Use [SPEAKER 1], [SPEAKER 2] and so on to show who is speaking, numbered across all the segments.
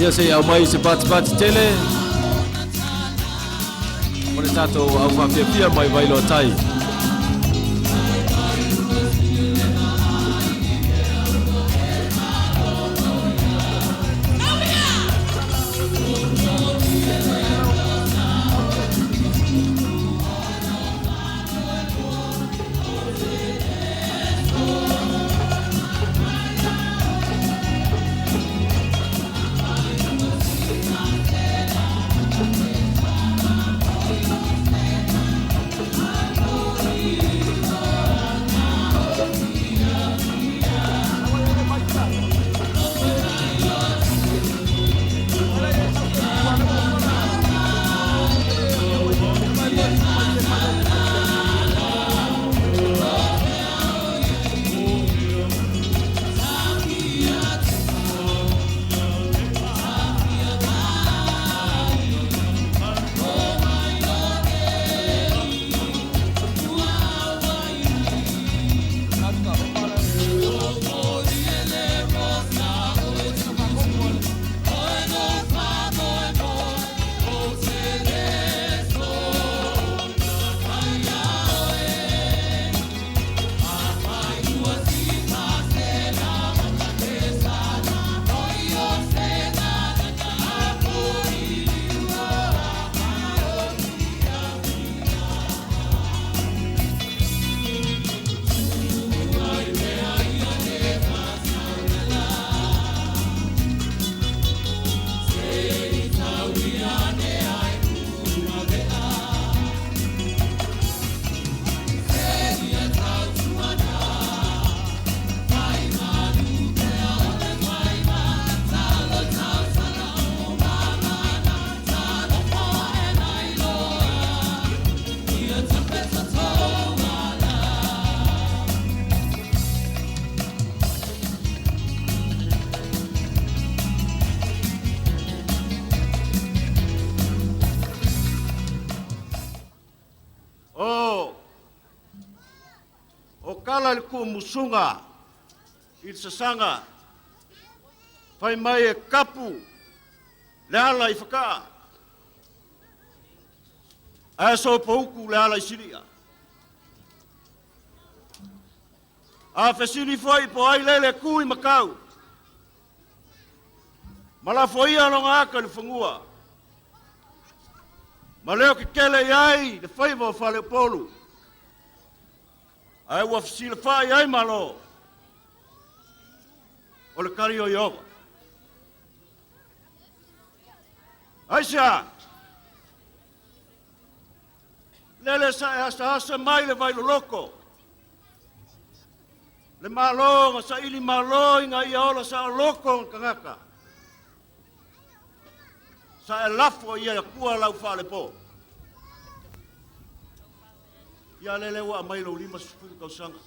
[SPEAKER 1] Ia se i aumai se patipati tele o le tatou au faafiafia mai Vailoa Tai.
[SPEAKER 2] O o kala i le kuumusuga i le sasaga, fai mai e kapu le ala i Fakaa, ae sopoutu le ala i Silia. A fesili foi po o ai lele tu i Makau, ma lafoia lona ata i le fanua, ma leo tetele i ai le faiva o Faleupolu, ae ua fesilafai ai Malo, o le tali o Ieova. Aisea? Lele sa e asaasa mai le vailoloto, le Malo na saili malo ina ia ola saoloto ona tagata. Sa e lafo i e Atua lau faalepo. Ia lele ua aumai lou 50 tausaga.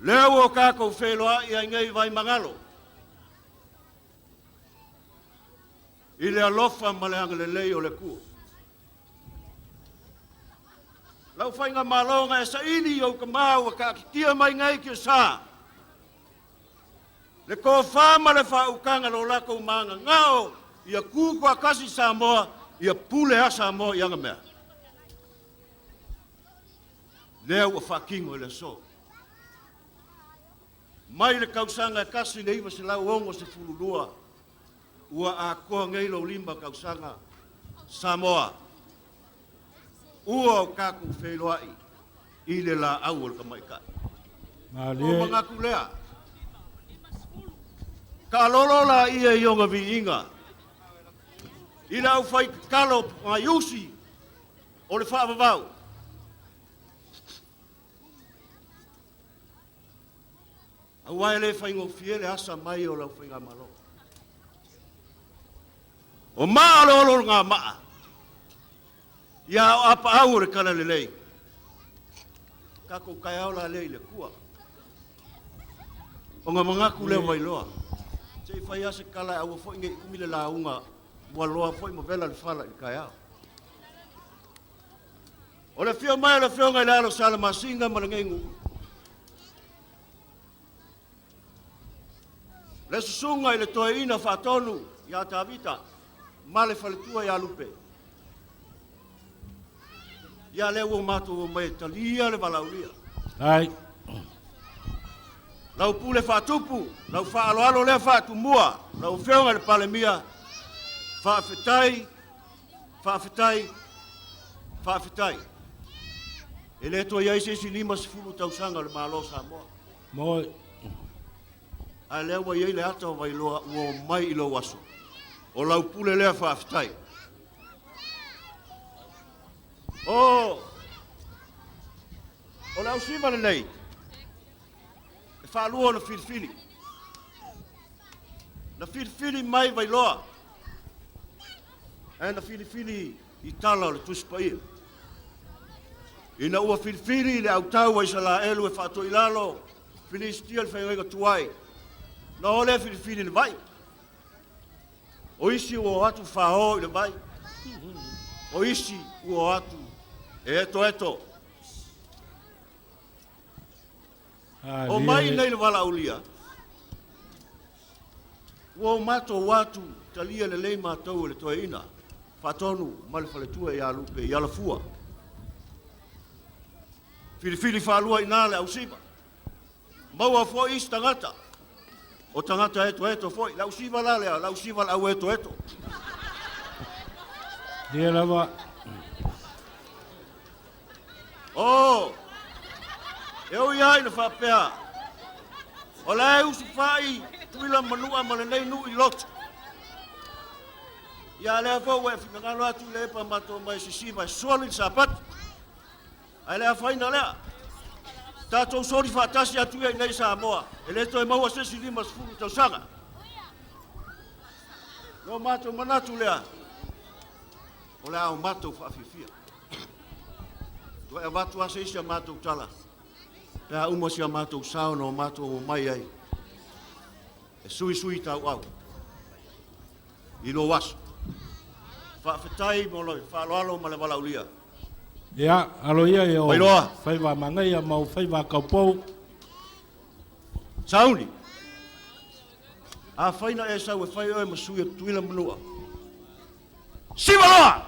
[SPEAKER 2] Lea ua tatou feiloai ai nei i Vaimagalo i le alofa ma le agalelei o le Atua. Lau faigamalo na e saili i ou tama ua taatitia mai nei tiasa, le tofa ma le faautaga lo latou magagao ia tutoatasi Samoa, ia pule a Samoa i ana mea. Lea ua faatino i le aso. Mai le tausaga e 1962, ua atoa nei lou 5 tausaga Samoa, ua o tatou feiloai i le laau o le tamaitai. O manatu lea, taalolo la ia i ona viiga, i le aufaitatalo gaiusi o le faavavau. Aua e le faigofie le asa mai o lau faigamalo. O maa o le olo o ngā maa, ia o apaau o le tala lelei. Tatou taeao la lea i le Atua. O ngā manatu lea Vailoa. Se i fai ase tala e aua foi nei umi le lauga ua loa foi ma vela le fala i le taeao. O le afio mai o le afioga i le alo Salamasina ma lenei nuu. Le Le susuga i le toeaina faatonu ia Tavita ma le faletua ia Lupe. Ia lea ua matou omai e talia le valaaulia.
[SPEAKER 3] Ai.
[SPEAKER 2] Lau pule faatupu, lau faaaloalo lea faatumua, lau Afioga i le Palemia, faafetai, faafetai, faafetai. E le toe i ai se isi 50 tausaga o le Malo o Samoa.
[SPEAKER 3] Moi.
[SPEAKER 2] Ae lea ua i ai le ata o Vailoa ua omai i lou aso. O lau pule lea faafetai. O, o le ausiva lenei, e faalua ona filifili. Na filifili mai Vailoa, ae na filifili i tala o le Tusi Paia. Ina ua filifili le autau a Isaraelu e faatoilalo Filisitia le feagaiga tuai, na o lea filifili i le vai. O isi ua o atu fao i le vai, o isi ua o atu e etoeto. O mai nei le valaaulia, ua o matou atu talia lelei matou e le toeaina, faatonu ma le faletua ia Lupe i Alafua. Filifili faalua i ina le ausiva. Maua foi isi tagata, o tagata etoeto foi. Le ausiva la lea, le ausiva le au etoeto.
[SPEAKER 3] Ia lava.
[SPEAKER 2] O, e ui ai na faapea, o la e usufai Tutuila Manua ma lenei nuu i lotu. Ia lea foi ua e finagalo atu i le epa matou mai sisiva e soli le Sapatu. Ae le afaina lea. Tatou soli faatasi atu ia i nei Samoa, e le toe maua se isi 50 tausaga. Lo matou manatu lea, o le a o matou faafiafia. Toe avatu lava se isi a matou tala, pe a uma si a matou sao na o matou omai ai, e suisui tauau i lou aso. Faafetai mo le faaaloalo ma le valaaulia.
[SPEAKER 3] Ia, alo ia i o
[SPEAKER 2] Vailoa.
[SPEAKER 3] Faiva manaia ma o faiva kaupou.
[SPEAKER 2] Sauni, afai na e sau e fai oe ma sui o Tutuila Manua, siva loa!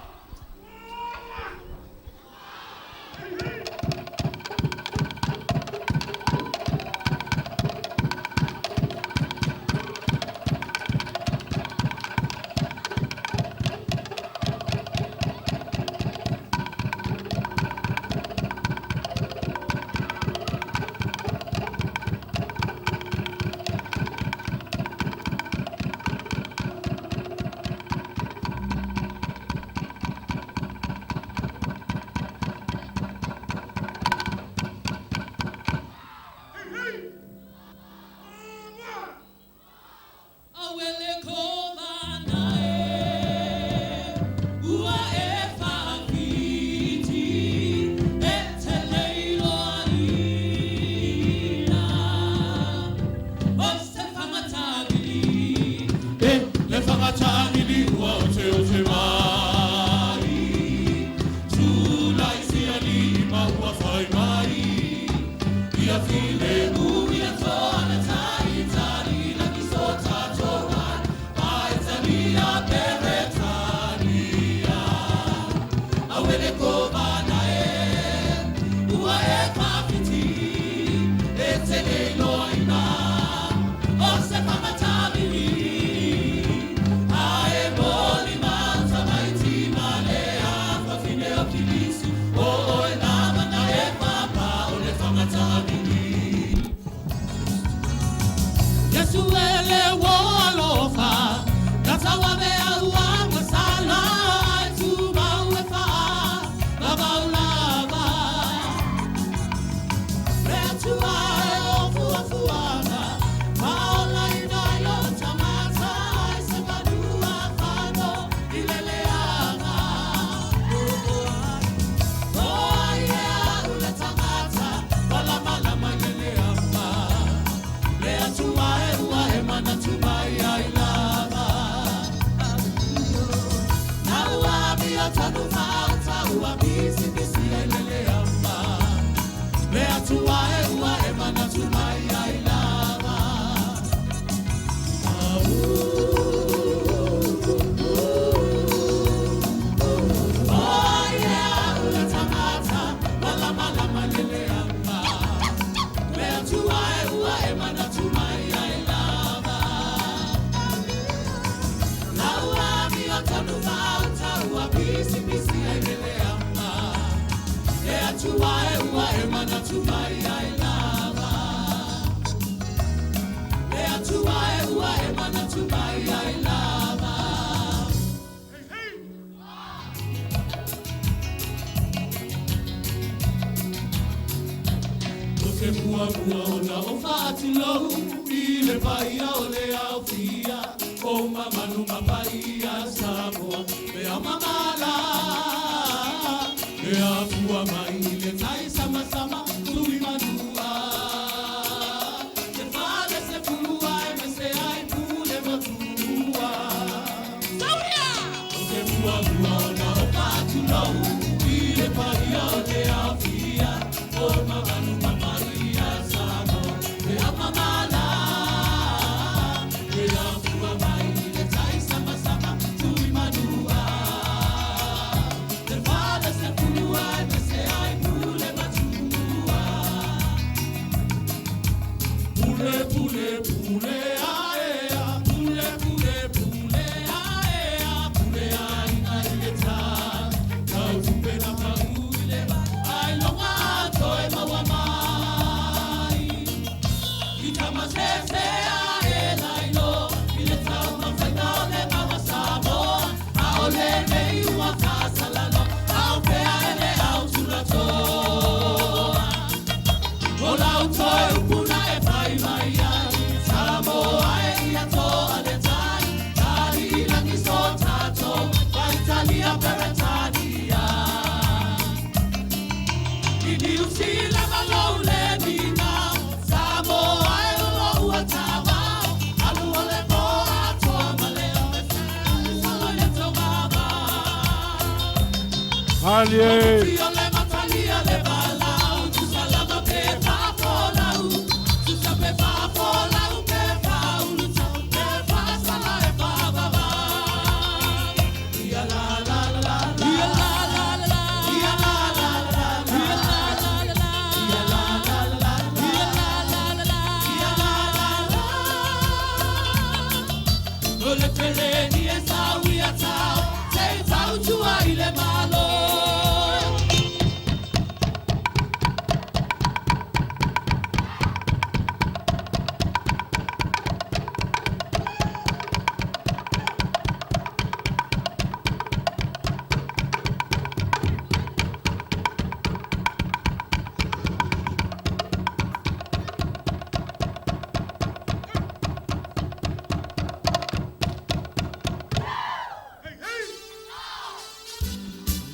[SPEAKER 3] Malie.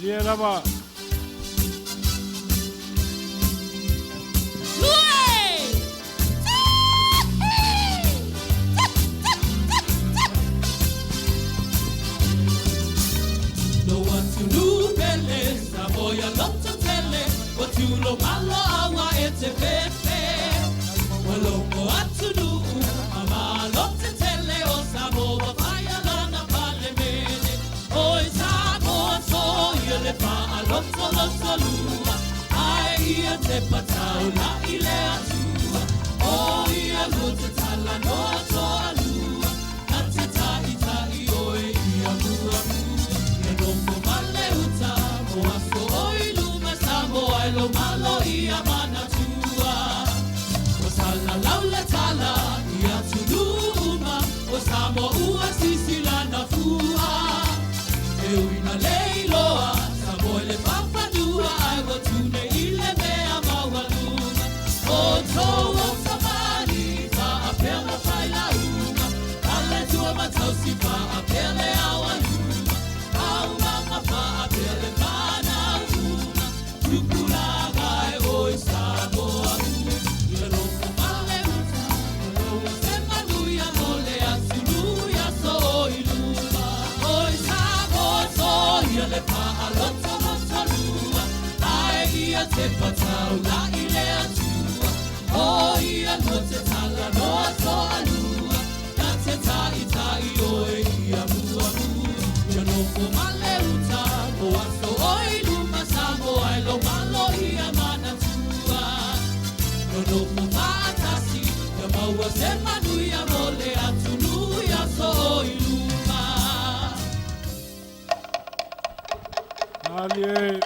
[SPEAKER 3] Malie lava. Malie.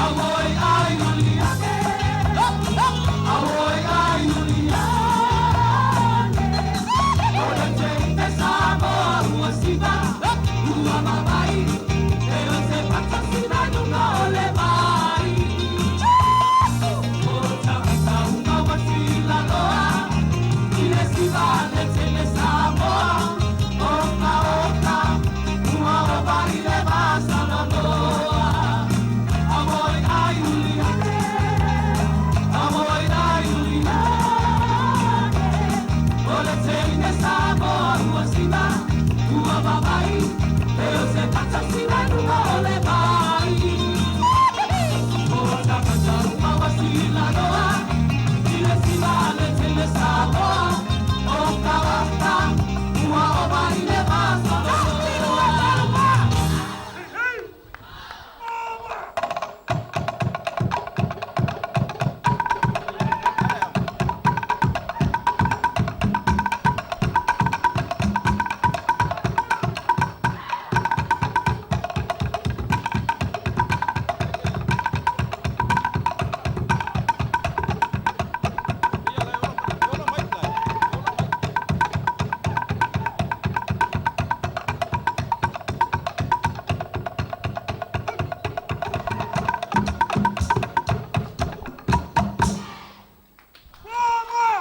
[SPEAKER 4] Awa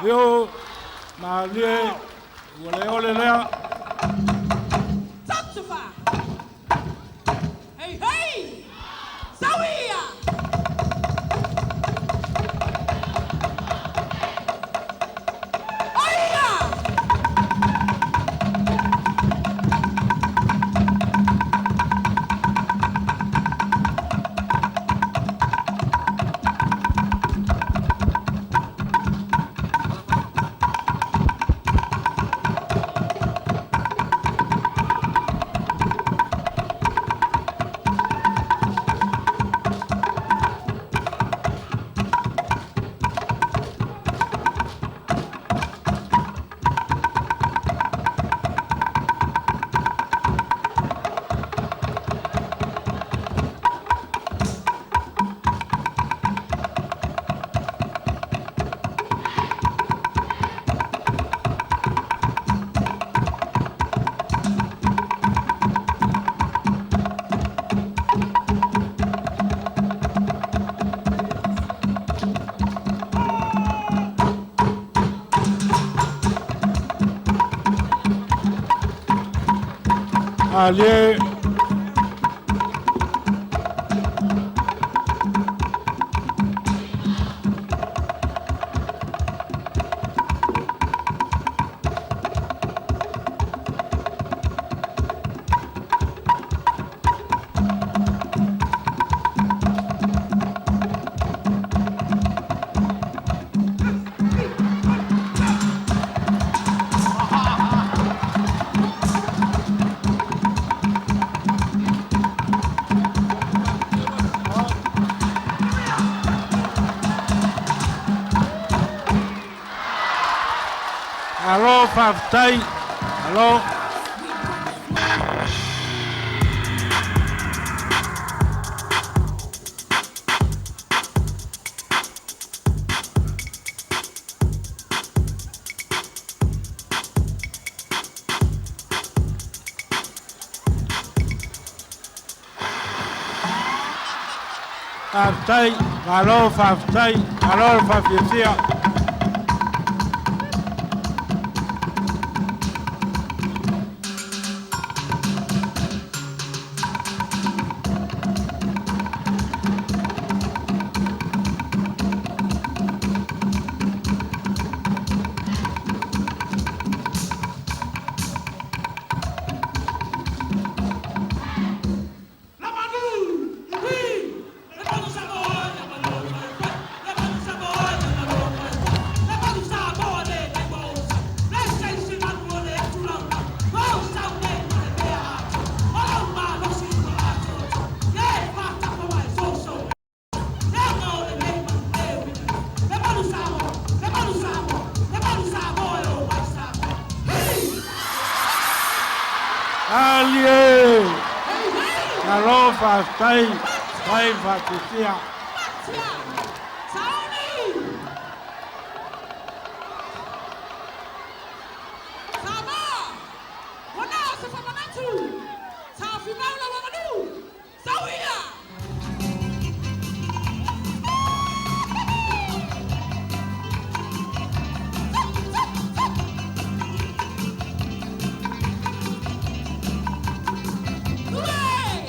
[SPEAKER 3] Lio, malie, ua le ole lea.
[SPEAKER 4] Hey, hey! Sauia! Aia!
[SPEAKER 3] Malie. Alo, faafetai. Alo. Faafetai, malo faafetai, malo le faafiafia. Malie. Malo faafetai, tai faafiafia.
[SPEAKER 4] Hooray!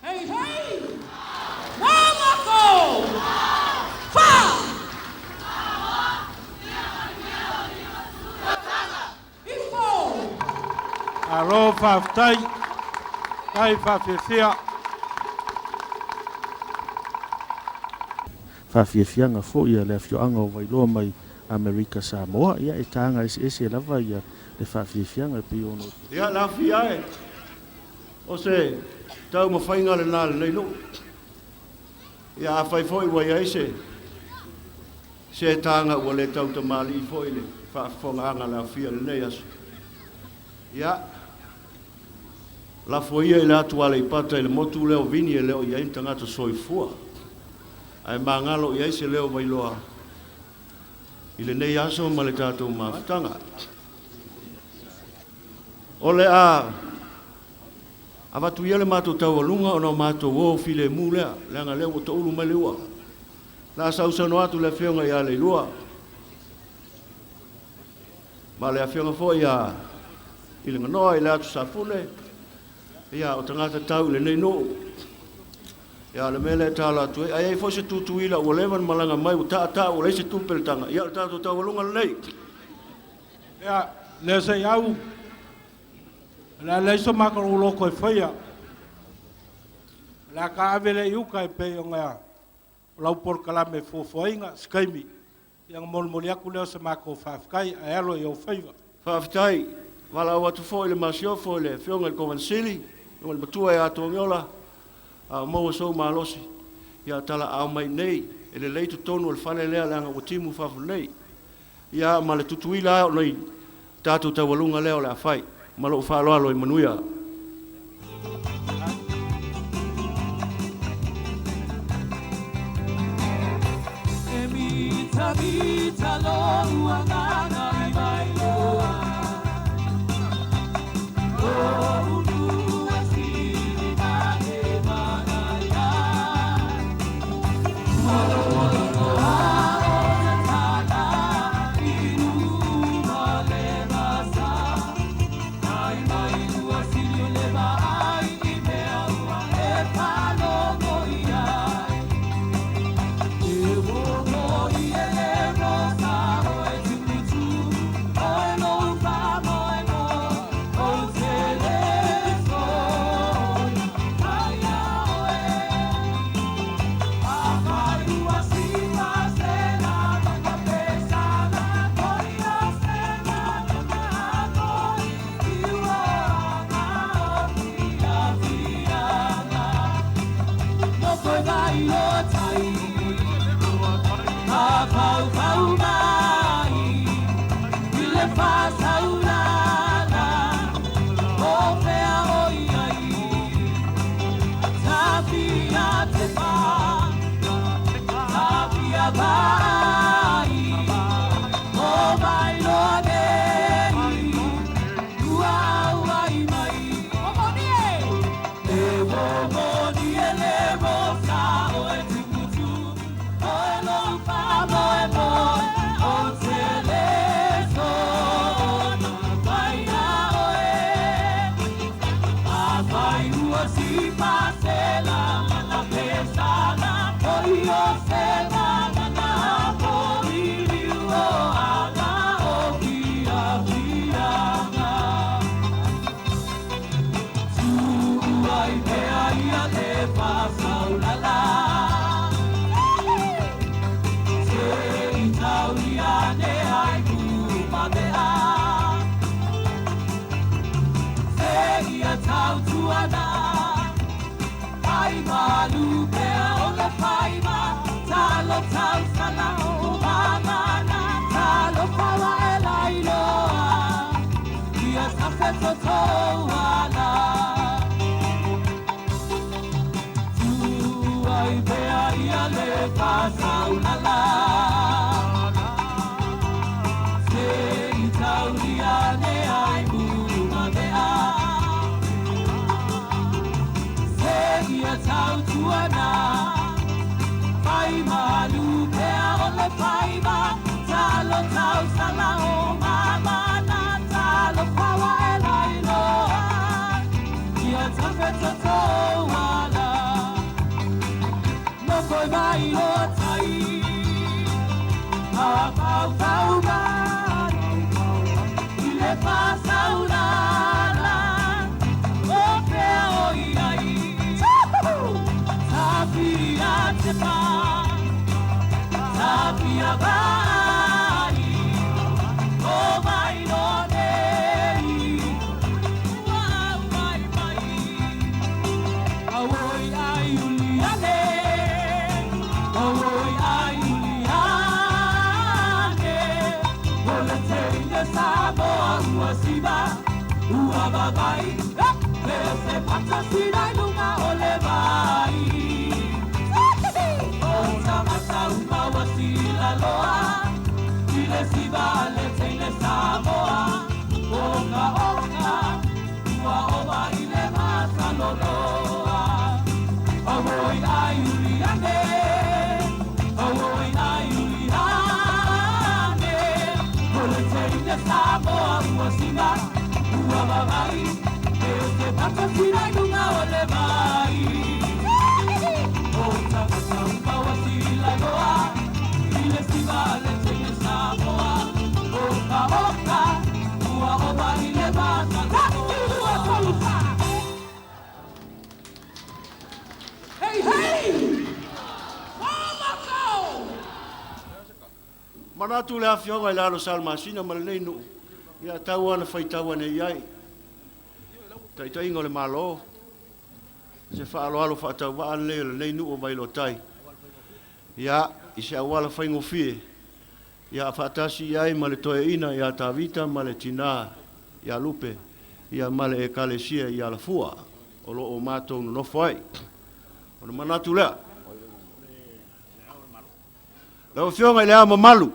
[SPEAKER 4] Hey, hey! Wamako! Fa! Ifo!
[SPEAKER 3] Alo faafetai, tai faafiafia.
[SPEAKER 5] Faafiafiaga foʻi a le afioaga o Vailoa mai Amerika Samoa. Ia e taga eseese lava ia le faafiafiaga e pei ona.
[SPEAKER 2] Ia le afia e o se taumafaiga lenā lenei nuu. Ia afai foʻi ua iai se se taga ua lē tautamalii foʻi le faafofogaaga le afia lenei aso. Ia lafo ia i le atu Aleipata i le motu lea o Vini e le o i ai ni tagata soifua. Ae magalo i ai se leo Vailoa i lenei aso ma le tatou mafutaga. O le a avatu ia le matou taualuga ona o matou o filemu lea, leaga lea ua toulu mai le ua. La sausaunoa atu le afioga ia Leilua ma le afioga foi ia Iliganoa i le atu Safune, ia o tagata tau i lenei nuu. Ia le mea lea e tala atu ai, ai ai foi se tutuila ua leva ona malaga mai ua taataa ua leai se tupe le taga. Ia o le tatou taualuga lenei.
[SPEAKER 3] Ia, lea se i au, o le a leai so matou loto e faia. O le a taave lea i uta e pei ona o lau polokalame fuafuaina se taimi. Ia ona molimoli atu lea o se matou faafetai ae alo i ou faiva.
[SPEAKER 2] Faafetai, valaau atu foi i le Masiofo i le afioga i le Kovana Sili, le matua ia Togiola, a o maua sou malosi, ia talaau mai nei, e lelei totonu o le fale lea leaga ua timu fafo nei. Ia ma le Tutuila o nei tatou taualuga lea o le a fai. Ma lou faaaloalo i manuia.
[SPEAKER 4] Hey, hey! Fa'amakau!
[SPEAKER 2] Manatu le afioga i le alo Salamasina ma lenei nuu, ia tau ana faitau ane i ai. Taitaiga o le Malo, se faaaloalo faatauvaa lenei o lenei nuu o Vailoatai. Ia, i se auala faigofie, ia faatasi i ai ma le toeaina ia Tavita ma le tina ia Lupe, ia ma le ekalesia i Alafua o lo o matou nonofo ai. Ona manatu lea, lau Afioga i le Ao Mamalu,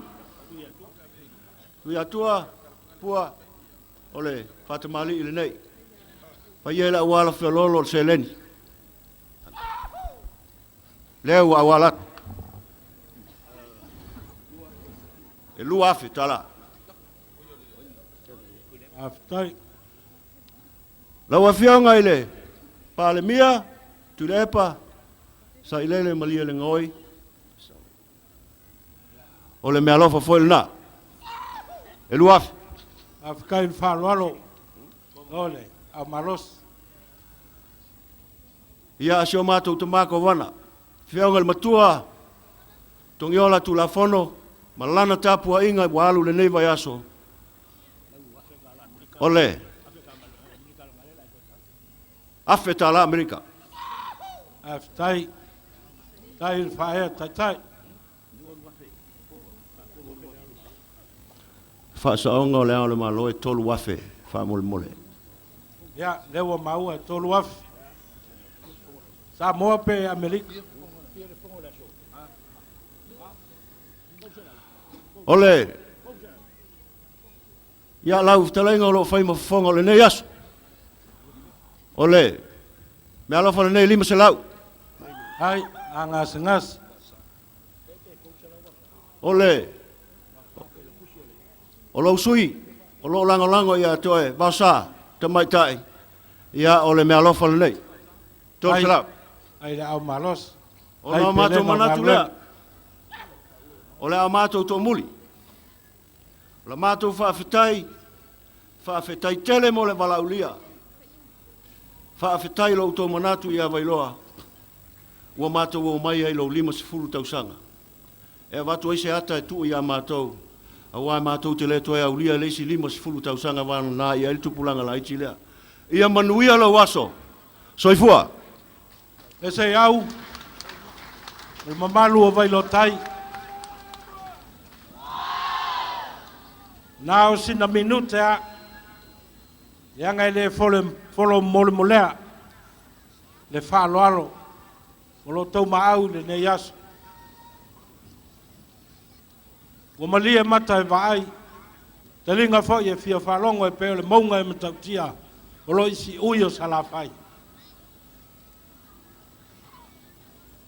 [SPEAKER 2] Tuiatua Pua o le Faatamalii lenei, faia i le auala feoloolo o le seleni. Lea ua auala atu. E $2,000 tala.
[SPEAKER 3] Faafetai.
[SPEAKER 2] Lau Afioga i le Palemia, Tuilaepa, Sailele Malielegaoi, o le meaalofa foi lena. E $2,000.
[SPEAKER 3] Faafetai i le faaaloalo o le au malosi.
[SPEAKER 2] Ia, si o matou tama kovana, Afioga i le Matua, Togiola Tulafono, ma lana tapuaiga ua alu lenei vaiaso, o le $1,000 Amerika.
[SPEAKER 3] Faafetai. Tai i le faaea taitai.
[SPEAKER 2] Faasaoga o le Ao o le Malo e $3,000 faamolemole.
[SPEAKER 3] Ia, lea ua maua e $3,000. Samoa pe Amerika.
[SPEAKER 2] O le ia lau fetalaiga o lo o fai ma fofoga o lenei aso. O le meaalofa lenei 500.
[SPEAKER 3] Ai, a gasegase.
[SPEAKER 2] O le o lou sui o lo o lagolago ia te oe Vaosa Tamaitai, ia o le meaalofa lenei 300.
[SPEAKER 3] Ai le au malosi.
[SPEAKER 2] Ona o matou manatu lea, o le a matou toomuli. O la matou faafetai, faafetai tele mo le valaaulia. Faafetai lo outou manatu ia Vailoa, ua matou o mai ai lou 50 tausaga. E avatu ai se ata e tuu ia matou, aua matou te le toe aulia le isi 50 tausaga vagana i ai le tupulaga laiti lea. Ia manuia lou aso. Soifua.
[SPEAKER 3] Le se au, o le mamalu o Vailoa-tai. Na o sina minute a, leaga e le folo molemolea le faaaloalo o lo outou maau i lenei aso. Ua malie mata e vaai, taliga foi e fia faalogo e pei o le mauga e matautia o lo o i siui o Salafai.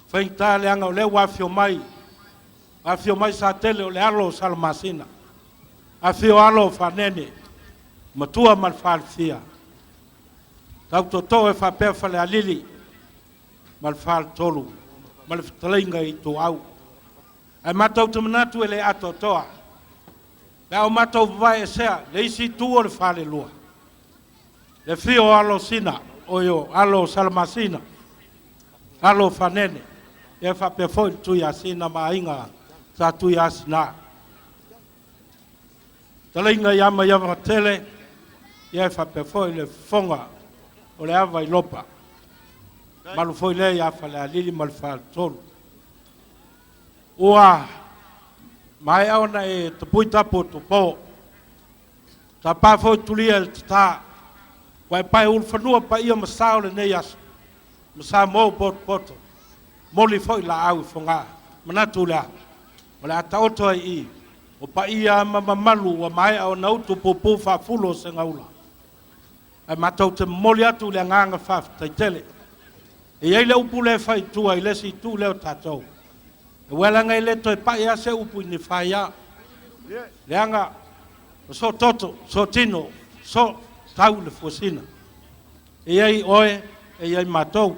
[SPEAKER 3] Faigata leaga o lea ua afio mai Satele o le alo o Salamasina, afio alo o Fanene, Matua ma le Falefia, tautoto e faapea Falealili ma le Faletolu ma le fetalaiga i Ituau. Ae matou te manatu e le atoatoa, pe a o matou vavae esea le isi itu o le falelua, le afio o alo o Sina, o alo o Salamasina, alo o Fanene, ia faapea foi le Tuiasina ma aiga sa Tuiasina. Talaiga ia Maiava tele, ia e faapea foi le fofoga o le ava i Lopa. Malu foi lea ia Falealili ma le Faletolu. Ua maea ona e tapui tapu o tupo. Tapa foi tulia i le tata, ua e pae ulufanua paia ma sa o lenei aso, ma Samoa ua potopoto, moli foi laau i Fogaa. Manatu lea, o le a taoto ai i, o paia ma mamalu ua maea ona utu pupu faafulo o segaula. Ae matou te momoli atu le agaga faafetai tele. E i ai le upu lea e fai i tua i le isi itu lea o tatou. E uelaga e le toe pai lava se upu i ni faia. Leaga o so toto, so tino, so tau le fuasina. E i ai oe, e i ai matou.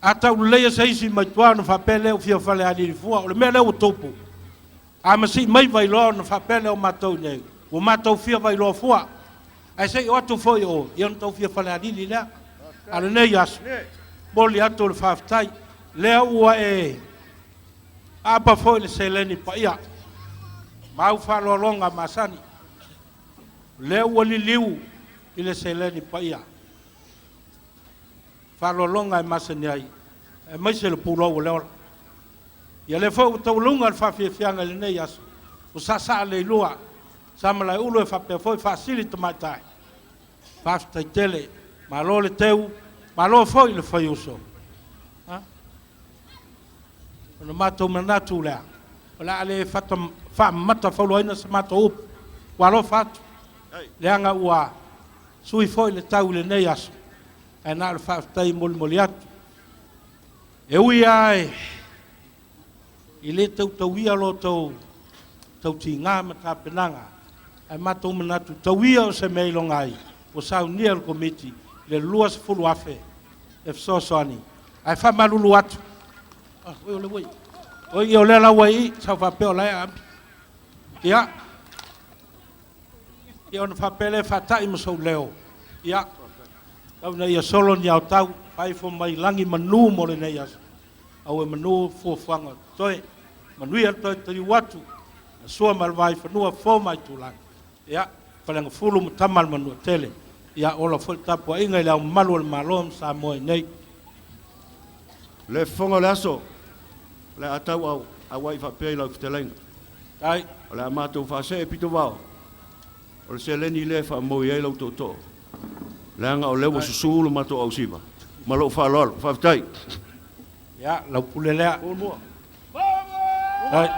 [SPEAKER 3] A tauleleia se isi mai tua ona faapea lea ua fia Falealili fua, o le mea lea ua tupu. A masii mai Vailoa ona faapea lea o matou nei, ua matou fia Vailoa fua. Ae se i o atu foi o, ia ona tau fia Falealili lea. A o lenei aso, momoli atu le faafetai. Lea ua e aapa foi le seleni paia, ma au faaaloaloga masani. Lea ua liliu i le seleni paia. Faaaloaloga e masani ai, aemaise le pulou o le ola. Ia lea foi ua taualuga le faafiafiaga i lenei aso, ua saasaa le ilua, Samalaeulu e faapea foi Faasili Tamaitai. Faafetai tele, malo le teu, malo foi le faiuso. Ona matou manatu lea, o le a le faamatafauloaina se matou upu, ua alofa atu, leaga ua sui foi le tau i lenei aso, ae na o le faafetai molimoli atu. E ui lava i le tautauia lo tou tautiga ma tapenaga, ae matou manatu tauia o se mea iloga ai, ua saunia le Komiti le 20,000 e fesoasoani, ae faamalulu atu. Oi o le ui. Oi o lea la ua i, sau faapea o la e aapi. Ia, ia ona faapea lea faatai ma sou leo. Ia, tau ina ia solo ni aotau, faaifo mai lagi manu mo lenei aso. Au e manu fuafuaga o totoe. Manuia le toe taliu atu, na sua ma le vaifanua fo ma itulagi. Ia, Faleagafulu ma Tama a le Manuatele. Ia, ola foi le tapuaiga i le ao mamalu o le Malo ma Samoa i nei.
[SPEAKER 2] Le fofoga o le aso, o le a tau au, auai faapea i lau fetalaiga.
[SPEAKER 3] Tai.
[SPEAKER 2] O le a matou faasee pito vao, o le seleni lea e faamaui ai lau tootoo. Leaga o lea ua susu le matou ausiva. Ma lou faaaloalo. Faafetai.
[SPEAKER 3] Ia, lau pule lea. Tai.